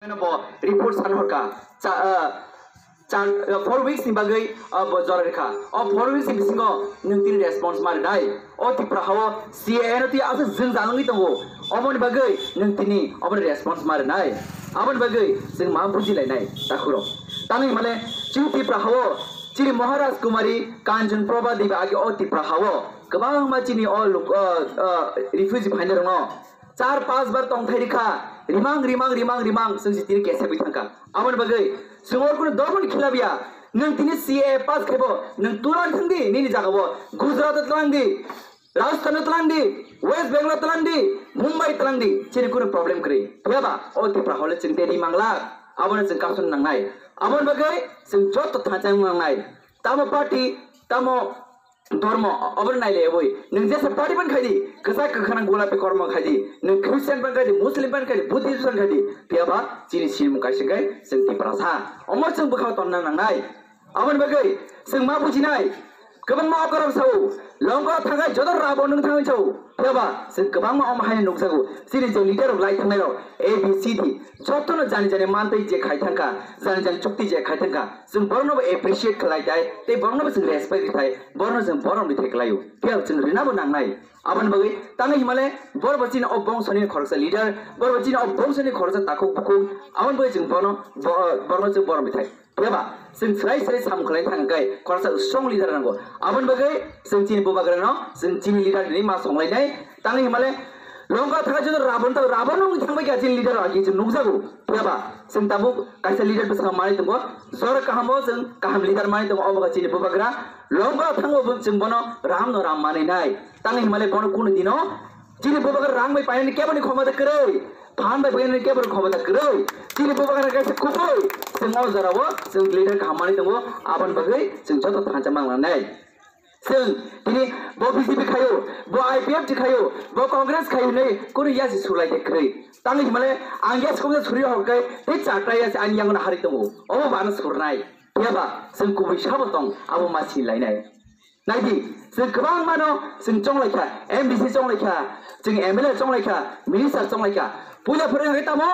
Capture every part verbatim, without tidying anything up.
Bo report san horka. Cha, ah, cha, ah, four weeks ni bagwi, ah, bo jora rikha. O four weeks ni bisingo nwng tini response ma rinai. O Tipra hao C A A no twi aswk jwng janangwi tongo. Oboni bagwi nwng tini oboni response ma rinai. Aboni bagwi chwng ma bujilainai takhurok. Tangwi himale chini Tipra hao chini Maharaj Kumari Kanchon Prabha Debbarma age o Tipra hao kwbangma chini o luk-, ah, ah, refugee phainai rokno char pas bar tongthai rikha, rimang, rimang, rimang, rimang, chwng si tini kesebwi thangkha. Aboni bagwi chwng oro kunu dormoni khilabiya, nwng tini C A A pass khaibo, nwng tulang thangdi, nini jagao, Gujarat o tulang di, Rajasthan o tulang di, West Bengal o tulang di, Mumbai tulang di, chini kunu problem kwrwi. Phiyaba, o Tipra hole chwng tei rimang lak, abono chwng kasung nangnai. Aboni bagwi chwng joto thansa nangnai. Tamo party, tamo dormo, obo nailaiwi. Nwng jesa party ban khaidi, kwchak kwkhwrang gulapi kormo khaidi. Nwng Christian ban khaidi, Muslim ban khaidi, Buddhist ban khaidi. Phiyaba chini sinimung kaisa khe chwng Tiprasa. Omo chwng bwkhao tonna nangnai. Aboni bagwi chwng ma bujinai. Kwbangma okorok sao. Longko thangai joto rabo nwng thangwi sao. Phiyaba chwng kwbangma omo haino nukjago. Chini je leader rok lai thangnai rok, A B C D. Jotono jani jani mantwi je khai thangkha, jani jani chukti je khai thangkha. Chwng borokno bo appreciate khlai thai, tei borokno bo chwng respect ri thai, borokno chwng borom ri thai kwlaio. Phiya chwng rina bo nangnai. Aboni bagwi tangwi himale borok bo chini o bongsoni khoroksa leader, borok bo chini o bongsoni khoroksa takhuk bukhuk, aboni bagwi chwng bono bo-, borokno chwng borom ri thai. Phiyaba chwng swrai swrai samung khlai thang khe khoroksa strong leader nango. Aboni bagwi chwng chini bubagrano chwng chini leader hinwi ma songlainai. Tangwi himale longka thangkha joto Rabon tabo, Rabon wng thangbai kha chini leader agi chwng nukjago. Phiyaba chwng tabuk kaisa leader bwskango manwi tongo. Jora kahamo chwng kaham leader manwi tongo, obo kha chini bubagra. Longka thango bo chwng bono ramno ram manwi nai. Tangwi himale bono kunu dino chini bubagra rang bai painani keboni khomota kwrwi, phan bai painani keboni khomota kwrwi. Chini bubagra kaisa kubui, chwng o jorao chwng leader kaham manwi tongo, aboni bagwi chwng joto thansa manglak nai. Chwng tini bo B J P khaio, bo I P F T khaio, bo Congress khaio hinwi kunu yasi sulai de kwrwi. Tangwi himale ang yasi kok suri hor khe tei chakra yasi ani yango hari tongo. Obo bano surnai. Phiyaba chwng kubui sabo tong, abo ma sini lainai. Naidi, chwng kwbangmano chwng chonglaikha, M D C chonglaikha, chwng M L A chonglaikha, minister chonglaikha. Puila phwrwng hwnkhe tamo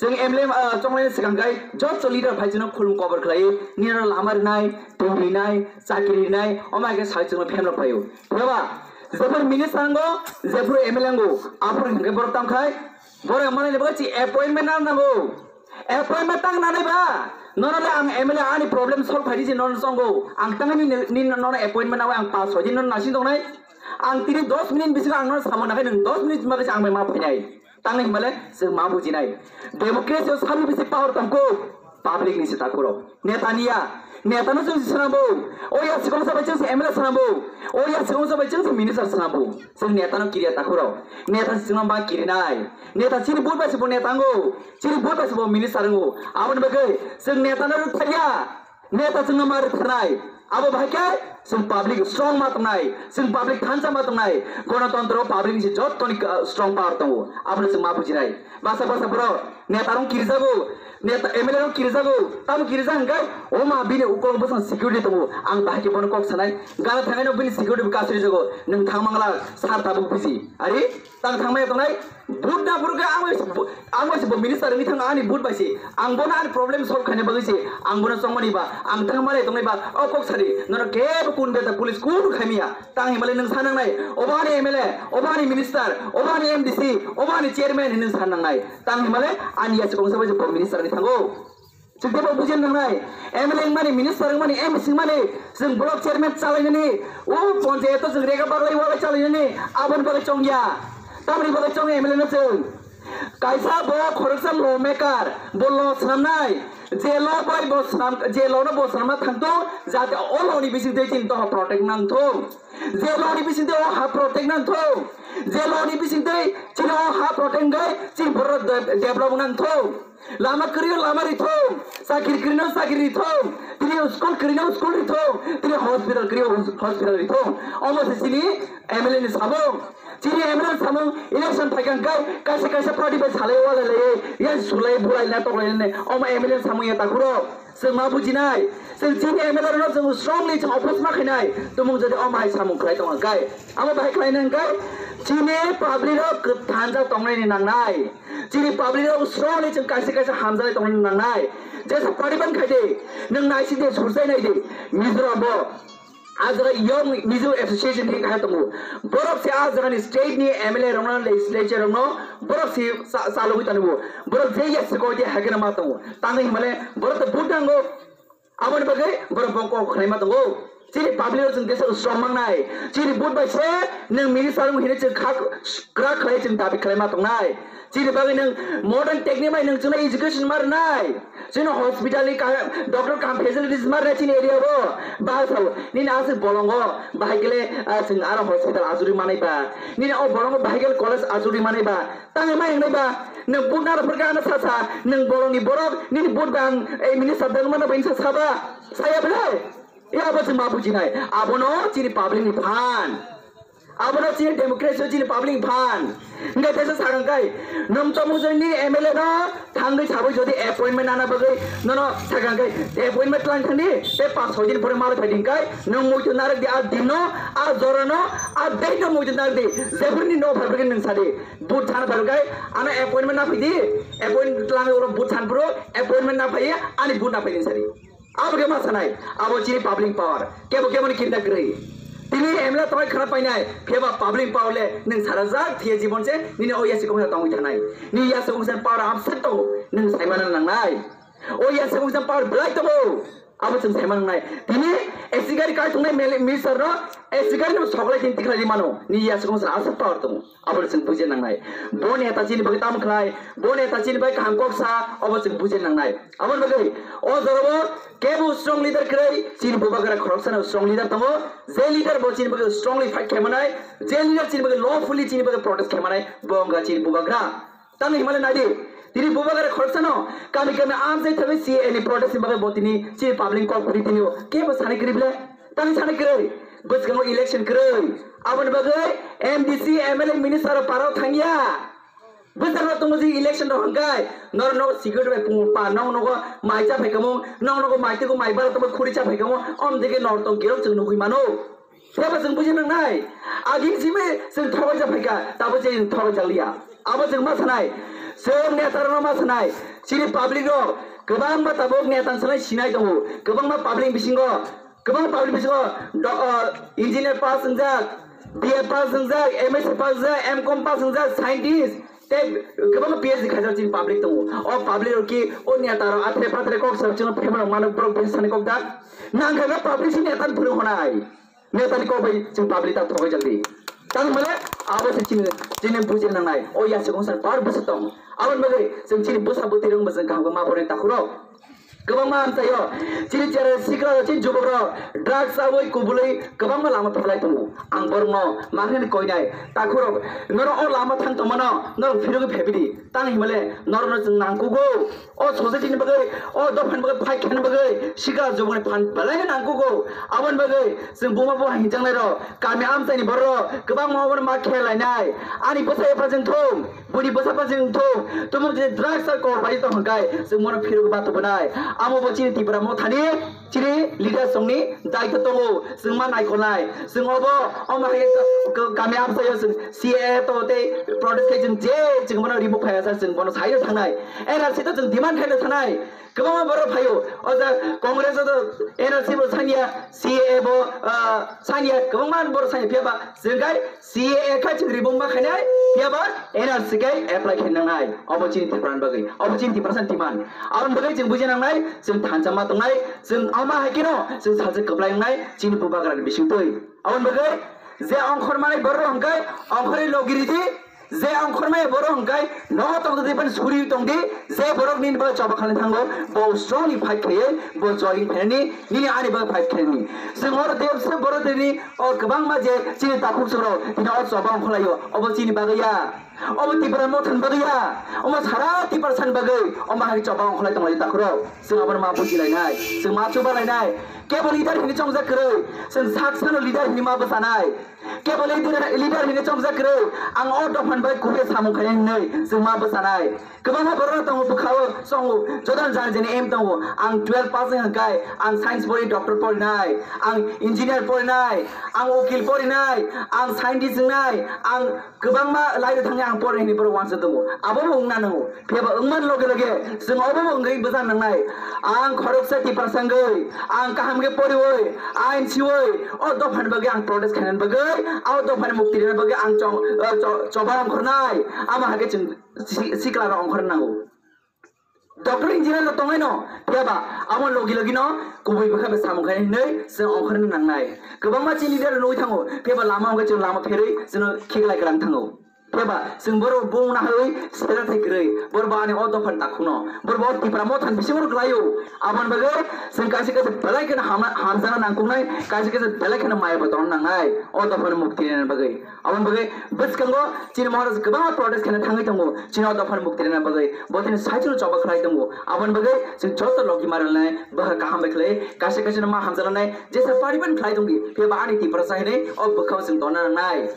chwng M L A, ah, chonglaina swkang khe joto leader phai chwngno khulum kobor khlai, nini lama rinai, twi rinai, chakri rinai, omo hai khe sai chwngno phemrok phaio. Phiyaba jephru minister nango, jephru M L A nango, aphuru hwnkhe borok tamo khai, borok manani bagwi chi appointment nango. Appointment tang nanai ba? Nono le ang M L A ani problem solve khaidi je nono chongo. Ang tang ni, ni nono appointment nawi ang pass hoi di nono nasing tongnai. Ang tini dos minute bisingo ang nono samung nakhai nwng dos minute ma kisa ang bai ma phainai. Tang ni himale chwng ma bujinai. Democracy o sabni bisi power tongkuk. Public ni se takhurok. Neta niya. Neta no chwng se swnambo. O ya sikong sabai chwng se M L A swnambo. O ya sikong sabai chwng se minister swnambo. Chwng neta no kiriya takhurok. Neta se chwng ba kirinai. Neta chini vote bai se bo neta ngo. Chini vote bai se bo minister ngo. Aboni bagwi chwng neta no rwkthakya. Neta chwngno ma rwkthaknai. Abo bahai khe chwng public strong ma tongnai. Chwng public thansa ma tongnai. Gonotontro public ni se jottoni, uh, strong power tongo. Abono chwng ma bujinai. Basa basa borok neta rok kirijago. Neta M L A rok kirijago. Tamo kirijak hwnkhe oma bini ukulok bwsang security tongo. Ang bahai khe bono kok sanai. Gana thangaino bini security bo kasri jago. Nwng thang mangla sar tabuk bisi. Ari? Tang thangmaya tongnai, vote na phuru khe ang bai se bo, ang bai se bo minister wngwi thang ani vote bai se. Ang bono ani problem solve khaina bagwi se. Ang bono chongmani ba, ang thangmani tongnai ba, o kok sari, nono kebo kun beta police kun khaimiya. Tang himale nwng sa nangnai, obo ani M L A, obo ani minister, obo ani M D C, obo ani chairman hinwi nwng sa nangnai. Tang himale ani yasi kongsa bai se bo minister wngwi thango. Chwng teibo buji nangnai, M L A wngmani, minister wngmani, M D C wngmani, chwng block chairman chalainani, o ponchayato chwng rega baglai walai chalainani, aboni bagwi chongya. Tamoni bagwi chong M L A no chwng. Kaisa bo khoroksa law maker, bo law swnamnai, je law bai bo swnam, je law no bo swnamna thangtong, jate o law ni bisingtwi chini doha protect nangthong. Je law ni bisingtwi o ha protect nangthong. Je law ni bisingtwi chini o ha protect wngwi chini borok de-, develop nangthong. Lama kwrwi o lama rithong, chakri kwrwi no chakri rithong, tini school kwrwi no school rithong, tini hospital kwrwi o hospital rithong. Omo se chini M L A ni samung. Chini M L A ni samung election phaikha hwnkhe kaisa kaisa party bai salai walai lai, ya sulai bulai na toklai nai. Omo M L A ni samung ya takhuro. Chwng ma bujinai, chwng chini M L A rokno chwng strongly chwng oppose ma khainai, tumung jodi omo hai samung khlai tongo hwnkhe, amo bahai khlaina hwnkhe chini public rok kwthanjak tongnaini nangnai, chini public rok strongly chwng kaisa kaisa hamjaknai tongnaini nangnai. Jesa party ban khaidi, nwng naising de surjai naidi, Mizoram bo. Ah jaga Young Mizo Association khe kaha tongo. Borok se ah jagani state ni M L A rokno, legislature rokno borok se cha-, chalogwi tongo. Borok je yes se koi de hakhe ma tongo. Tangwi himale borok to vote nango. Aboni bagwi borok bo kok khlai ma tongo. Chini public rok chwng kesa strong mangnai. Chini vote bai se nwng minister wng hino chwng kha kra khlai chwng dabi khlai ma tongnai. Chini bagwi nwng modern technique bai nwng chwngno education ma rwnai. Chini hospital ni kaham, doctor kaham facilities ma rwnai chini area o. Bahai sao, nini aswk bolongo, bahai kele, ah, chwng aro hospital ajuri manai ba. Nini o bolongo bahai kele college ajuri manai ba. Tangwi ma wngnai ba. Nwng vote na rwphar ka ano sa sa, nwng bolongni borok, nini vote bang, ei minister dang mano bai sa sa ba. Saya bele. Ya abo chwng ma bujinai. Abono chini public ni phan. Abono chini democracy o chini public phan. Hingke teisa sakang kai, nwng chomung jani M L A no thangwi sabai jodi appointment nana bagwi nono sakang kai, appointment tlang thangdi, te pas soi din pore malai phaidi hingkai, nwng muitu narak di a din no, a jora no, a date no muitu narak di, jephuru ni no phaibagwi nwng sadi, but sana phaibagwi, ano appointment na phaidi, appointment tlang ulo but san puro, appointment na phai, ani but na phaidi sadi. Abo khe ma sanai, abo chini public power. Kebo kebo ni kinta kwrwi. Tini M L A tongwi khana painai, phiyaba public power le nwng sara jak thiya jibon se nini o yasi kongsa tongwi thanai. Nini yasi kongsa power absent tongo, nwng saimana nangnai. O yasi kongsa power belai tongo, abo chwng saimana nangnai. Tini A C gari kai tongnai mele-, minister no, A C gari no soklai tini tikhlai mano. Nini yasi kongsa aswk power tongo. Abo chwng bujina nangnai. Bo neta chini bagwi tamo khlai, bo neta chini bagwi kaham kok sa, obo chwng bujina nangnai. Aboni bagwi o jorao kebo strong leader kwrwi, chini bubagra khoroksano strong leader tongo. Je leader bo chini bagwi strongly fight khlaimanai, je leader chini bagwi lawfully chini bagwi protest khlaimanai, bo wngkha chini bubagra. Tamni himale naidi, tini bubagra khoroksano kami kami amchai thangwi C A A ni protest ni bagwi bo tini chini public kok phuri tini o kebo sani kwrwi ble? Tamni sani kwrwi? Bwskango election kwrwi. Aboni bagwi M D C, M L A, minister rok parao thangya. Bwskango tongo je election rok hwnkhai, norok nogo security bai pung pa, norok nogo mai cha phai kamo, norok nogo mai twigo mai bala tongma khuri cha phai kamo, om dege norok tong kirok chwng nugwi mano. Tebo chwng buji nangnai. Agini simi chwng thogoi ja phaikha, tabo chwng thogoi ja liya. Abo chwng ma sanai. Chwng neta rokno ma sanai. Chini public rok kwbangma tabuk neta ni sanai sinai tongo. Kwbangma public bisingo, kwbangma public bisingo do-, o, engineer pass wngjak, B A pass wngjak, M S C pass wngjak, M Com pass wngjak, scientist, tei kwbangma P H D khaijak chini public tongo. O public rok ki o neta rok athre patre kok sa chwng phema rok mano borok bini sani kok da. Nang kha public si neta ni phuru honai. Netani kok bai chwng public ta thogoi jak di. Tang mane abo se chini, chini bujil nangnai. O ya se kongsan par bwswk tong. Aboni bagwi chwng chini bwsa bwtwi rwng bwswk kaham khe ma bore takhuro. Kwbangma amchaio. Chini chera sikra chini jubok rok drugs aboi kubului kwbangma lama phelai tongo. Ang borokno ma hwnwi koinai takhurok norok o lama thang tongmano norok phirogwi phebidi. Tang himale norokno chwng nangkugo. O society ni bagwi, o dopha ni bagwi fight khaina bagwi sikla jubukni phan belai no nangkugo. Aboni bagwi chwng buma buma hinjaknai rok, kami amchaini borok rok kwbangma obono ma khelainai. Ani bwsa epha chwng thung, buini bwsa pha chwng thung, tumung je drugs ar kok bai tong hwnkhai chwng bono phirok ba tubunai. Amo bo chini Tipra Mothani chini leaders rokni daitw tongo, chwng ma naikolnai. Chwng obo, omo hai kami amchaio chwng C A A to tei protest khai chwng je chwng bono remove khaiya sa chwng bono saio thangnai. N R C to chwng demand khaina thanai. Kwbangma borok phaio. O ja Congress o to N R C bo sanya, C A A bo, ah, sanya, kwbangma borok sanya phiya ba chwng khai C A A khai chwng remove ma khainai, phiya ba N R C khai apply khai nangnai. Obo chini Tripura ni bagwi. Obo chini Tiprasa ni demand. Aboni bagwi chwng buji nangnai, chwng thansa ma tongnai, chwng ama hai khe no chwng salsa kwplai wngnai chini bubagra ni bising twi. Aboni bagwi je ongkhor manai borok hwnkhai ongkhorwi logi ridi, je ongkhormaya borok hwnkhai nogo tongtwtwi phano suri tongdi, je borok nini bagwi choba khalai thango, bo strongly fight khaiwi, bo join phainani, nini ani bagwi fight khainani. Chwng oro debse borok tini o kwbangma je chini takhuk chwrok tini o choba ongkhorlaio, obo chini bagwi ya. Obo Tipra Motha ni bagwi ya, omo sara Tiprasa ni bagwi, omo hai choba ongkholai tonglai takhurok. Chwng abono ma bujilainai, chwng ma chubalainai. Kebo leader hinwi chongjak kwrwi, chwng sak sano leader hinwi ma bwchanai. Kebo leader, leader hinwi chongjak kwrwi, ang o dophani bai kubui samung khainai hinwi chwng ma bwchanai. Kwbangma borok tongo bwkhao chongo, jotono jani jani aim tongo. Ang twelve pass wngkha khe, ang science pori, doctor porinai, ang engineer porinai, ang ukil porinai, ang scientist wngnai, ang kwbangma line o thangwi ang porni hinwi borok uansuk tongo. Abobo wngna nango. Phiya ba wngmani loge loge chwng obobo wngwi bwsa nangnai. Ang khoroksa Tiprasa wngwi, ang kaham khe poriwi, ain siwi, o dophani bagwi ang protest khainani bagwi, o dophani mukti rwna bagwi ang chong-, o cho-, choba ongkhornai. Amo hai khe chwng si-, sikla rok ongkhorna nango. Doctor engineer rok tongnai no, phiya ba amo logi logi no kubui bwkha bai samung khainai hinwi chwng ongkhorna nangnai. Kwbangma chini leader rok nugwi thango, phiya ba lama hwnkhe chwng lama pherwi chwngno khiklai kwrang thango. Phiya ba chwng borok bung nahwi sera thai kwrwi, borok bo ani o dophani takhukno, borok bo Tipra Mothani bisingo rw kwlaio. Aboni bagwi chwng kaisa kaisa belai kheno hamna-, hamjakna nangkuknai, kaisa kaisa belai kheno maya bo tongna nangnai o dophani mukti rwna bagwi. Aboni bagwi bwskango chini Maharaj kwbangma protest khaina thangwi tongo, chini o dophani mukti rwna bagwi. Bo chini saichung choba khlai tongo. Aboni bagwi chwng joto logi marilnai, bwkha kaham bai khlai, kaisa kaisa no ma hamjaknai, jesa pariban khlai tongdi, phiya ba ani Tiprasa hinwi o bwkhao chwng tongna nangnai.